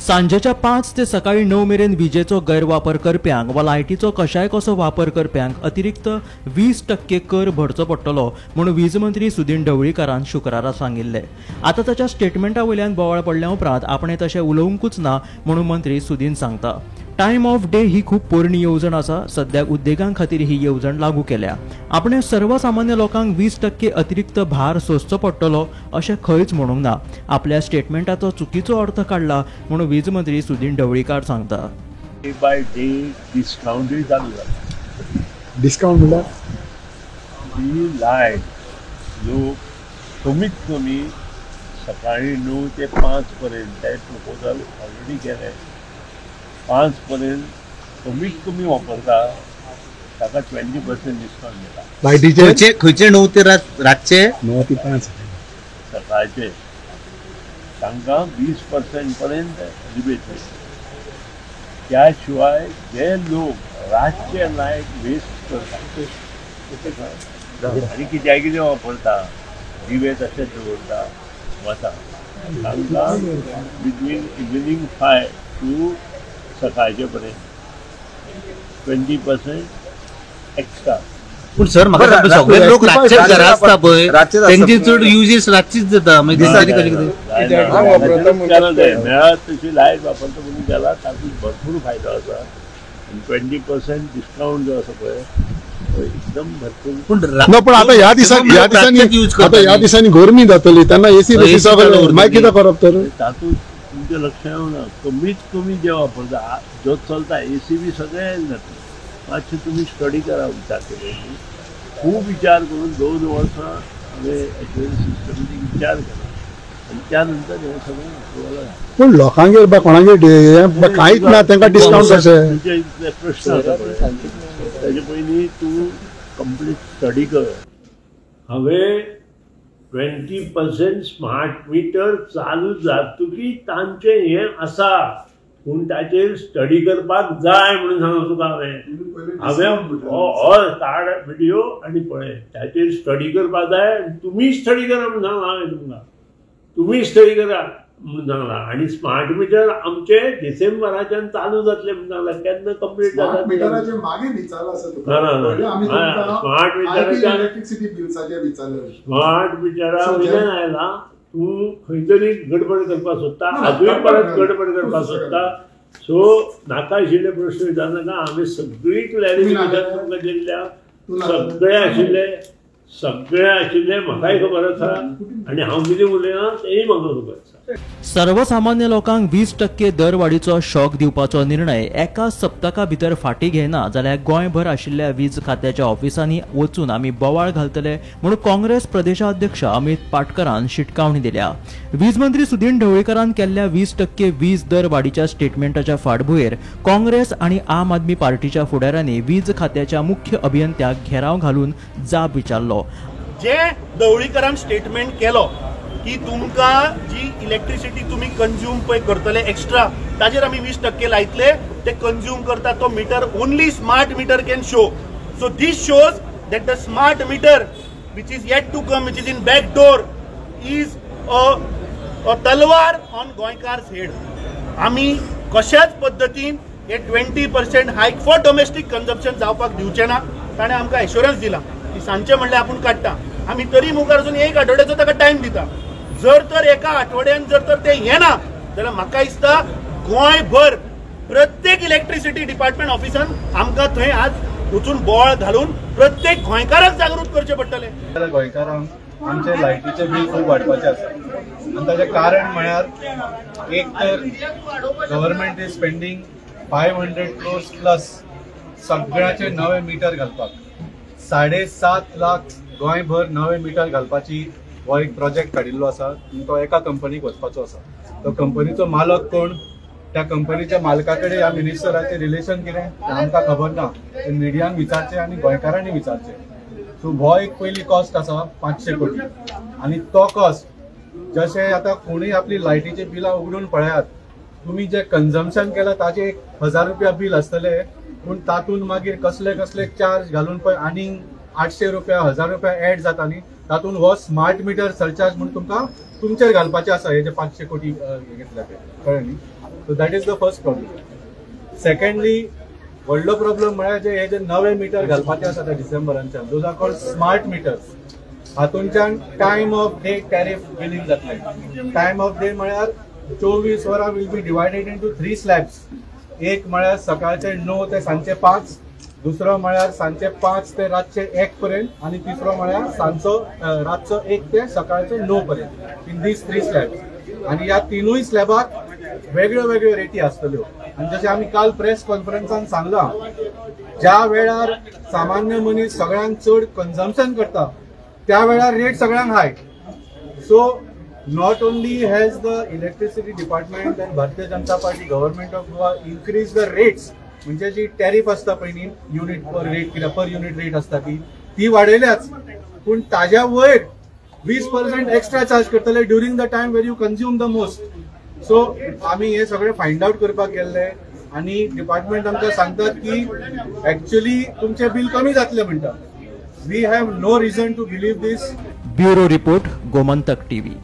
सांजेच्या 5 ते सकाळी 9 मेरेन विजेचो गैरवापर करप्यांक वा लायटीचो कशाय कसो वापर करप्यांक अतिरिक्त 20% कर भरचो पडटलो म्हूण वीज मंत्री सुदीन ढवळीकारान शुक्रारा सांगिल्लें. आतां ताच्या स्टेटमेंटा वयल्यान बोवाळ पडल्या उपरांत आपणें तशें उलोवंकूच ना म्हणून मंत्री सुदीन सांगता. टायम ऑफ डे ही खूब पोरणी येवजण आसा. सद्याक उद्देगां खातीर ही येवजण लागू केल्या. आपणे सर्वसामान्य लोकांक 20% अतिरिक्त भार सोंसचो पडटलो अशें खंयच म्हणूंक ना. आपल्या स्टेटमेंटाचो चुकीचो अर्थ काडला म्हणून वीज मंत्री सुदीन ढवळीकार सांगता. डे बाय डे डिस्कावंटूय चालू जाला. डिस्कावंट म्हणल्यार ही लायट लोक कमीत कमी सकाळी 9 ते 5 पर्यंत ते प्रपोजल ऑलरेडी केलें. 5 पर्यंत कमीत कमी वापरता ताका 20% डिस्कावंट दिता. लायटीचे खंयचे 9 ते रातचे 9 ते 5 सकाळचे तांकां 20% पर्यंत रिबेट मेळटा. त्या शिवाय जे लोक रातचे लायट वेस्ट करता आनी कित्याक कितें वापरता, दिवे तशेंच दवरता वता, तांकां बिटवीन इव्हनिंग 5 टू सकाळचे पर्यंत 20% एक्स्ट्रा. पूण सर म्हाका सगळे लोक रातचेच घरा आसता पळय, तेंची चड युजेस रातचीच जाता. मागीर मेळत तशी लायट वापरता म्हणून गेला तातूंत भरपूर फायदो आसा. 20% डिस्कावंट जो आसा पळय एकदम भरपूर. पूण आतां ह्या दिसांनी ह्या दिसांनी गरमी जातली तेन्ना एसी मागीर कितें करप तर? तातूंत तुमचें लक्ष येवना. कमीत कमी जे वापरता जो चलता एसी बी सगळें जाता. मातशें तुमी स्टडी करा, विचार केले खूब विचार करून 2 वर्सां हांवें एक्चुअली सिस्टमॅटीक विचार केला आनी त्या नंतर हें सगळें अप्रुवल जालें. पूण लोकांगेर बा कोणागेर कांयच ना तांकां डिस्कावंट कशें? तुमचे इतले प्रश्न आसा पळय ताजे पयलीं तूं कंप्लीट स्टडी कर. हांवें 20% स्मार्ट मिटर चालू जातकीच तांचें हें आसा पूण ताचेर स्टडी करपाक जाय म्हणून सांगला तुका हांवें. हांवें हय काड विडियो आनी पळय ताचेर स्टडी करपाक जाय आनी तुमी स्टडी करा म्हणून सांगला हांवें तुमकां. तुमी स्टडी करा म्हणून सांगला. आनी स्मार्ट मिटर आमचे डिसेंबराच्यान चालू जातले म्हणून सांगला. केन्ना कंप्लीट जाता? स्मार्ट मिटराच्या स्मार्ट मिटरा वयल्यान आयला. तूं खंय तरी गडबड करपाक सोदता, आजूय परत गडबड करपाक सोदता. सो नाका आशिल्ले प्रश्न विचारनाका. हांवें सगळी क्लॅरिफिकेशन तुमकां दिल्ल्या, सगळे आशिल्ले सगळे आशिल्ले म्हाकाय खबर आसा आनी हांव कितें उलयना तेंय म्हाका खबर आसा. सर्वसामान्य लोकांक 20% दरवाडीचो शॉक दिवपाचो निर्णय एका सप्तका भितर फाटीं घेना जाल्यार गोंयभर आशिल्ल्या वीज खात्याच्या ऑफिसांनी वचून आमी बोवाळ घालतले म्हूण काँग्रेस प्रदेशाध्यक्ष अमित पाटकरान शिटकावणी दिल्या. वीज मंत्री सुदीन ढवळीकारान केल्ल्या 20% वीज दर वाडीच्या स्टेटमेंटाच्या फाटभुंयेर काँग्रेस आनी आम आदमी पार्टीच्या फुडाऱ्यांनी वीज खात्याच्या मुख्य अभियंत्याक घेराव घालून जाब विचारलो. जे ढवळीकरान स्टेटमेंट केलो की तुमकां जी इलेक्ट्रिसिटी तुमी कंज्यूम पळय करतले एक्स्ट्रा ताजेर आमी 20% लायतले, ते कंज्यूम करता तो meter only smart meter can show. So this shows that the smart meter which is yet to come, which is in back door, is a तलवार ऑन गोंयकार्स हेड. आमी कशाच पद्दतीन हे 20% हायक फॉर डोमेस्टीक कन्जप्शन जावपाक दिवचे ना. ताणें आमकां एश्योरन्स दिला की सांजचे म्हणल्यार आपूण काडटा. आमी तरी मुखार वचून एक आठवड्याचो ताका टायम दिता. जर तर एका आठवड्यान जर तर ते येना जाल्यार म्हाका दिसता गोंयभर प्रत्येक इलेक्ट्रिसिटी डिपार्टमेंट ऑफिसान आमकां थंय आज वचून बोवाळ घालून प्रत्येक गोंयकाराक जागृत करचें पडटलें. गोंयकारांक आमचे लायटीचे बील खूब वाडपाचें आसा आनी ताचें कारण म्हळ्यार एक तर government is spending 500 crores plus सगळ्याचे नवे मिटर घालपाक. 7.5 लाख गोंयभर नवे मिटर घालपाची हो एक प्रोजेक्ट काडिल्लो आसा. तो एका कंपनीक वचपाचो आसा. तो कंपनीचो मालक कोण, त्या कंपनीच्या मालका कडेन ह्या मिनिस्टराचें रिलेशन कितें तें आमकां खबर ना. ते मिडियान विचारचें आनी गोंयकारांनी विचारचें. सो हो एक पयली कॉस्ट आसा 500 कोटी. आनी तो कॉस्ट जशें आतां कोणूय आपली लायटीची बिलां उगडून पळयात, तुमी जे कन्जम्पशन केलां ताजें 1000 रुपया बील आसतलें, पूण तातूंत मागीर कसले कसले चार्ज घालून पळय आनीक 800 रुपया 1000 रुपया एड जाता न्ही. तातूंत हो स्मार्ट मिटर सरचार्ज म्हूण तुमकां तुमचेर घालपाचें आसा हे जे 500 कोटी घेतल्या ते, कळ्ळें न्ही. So that is the first problem. Secondly, व्हडलो प्रॉब्लम म्हळ्यार जे हे जे नवे मिटर घालपाचे आसा ते डिसेंबरांच्यान, those are called smart meters. हातूंच्यान time of day tariff billing जातलें. टायम ऑफ डे म्हळ्यार 24 वरां will be divided into 3 slabs. एक म्हळ्यार सकाळचे 9 ते सांजचे 5, दुसरो म्हळ्यार सांजचे 5 ते रातचे 1 पर्यंत, आनी तिसरो म्हळ्यार सांजचो रातचो 1 ते सकाळचे 9 पर्यंत, इन these 3 slabs. आनी ह्या तिनूय स्लॅबाक वेगळ्यो वेगळ्यो रेटी आसतल्यो. आनी जशें आमी काल प्रेस कॉन्फरन्सान सांगलां, ज्या वेळार सामान्य मनीस सगळ्यांत चड कन्जम्पशन करता त्या वेळार रेट सगळ्यांक हाय. So not only has the electricity department and Bharatiya Janata Party government of Goa increase the rates, म्हणजे जी टॅरिफ आसता पळय न्ही, युनिट पर रेट कित्याक पर युनिट रेट आसता ती वाडयल्याच, पूण ताज्या वयर 20% एक्स्ट्रा चार्ज करतले during the time where you consume the most. So आमी हे सगळे फायंड आवट करपाक गेल्ले आनी डिपार्टमेंट आमकां सांगतात की एक्च्युअली तुमचें बील कमी जातलें म्हणटा. We have no reason to believe this. Bureau report, Gomantak TV.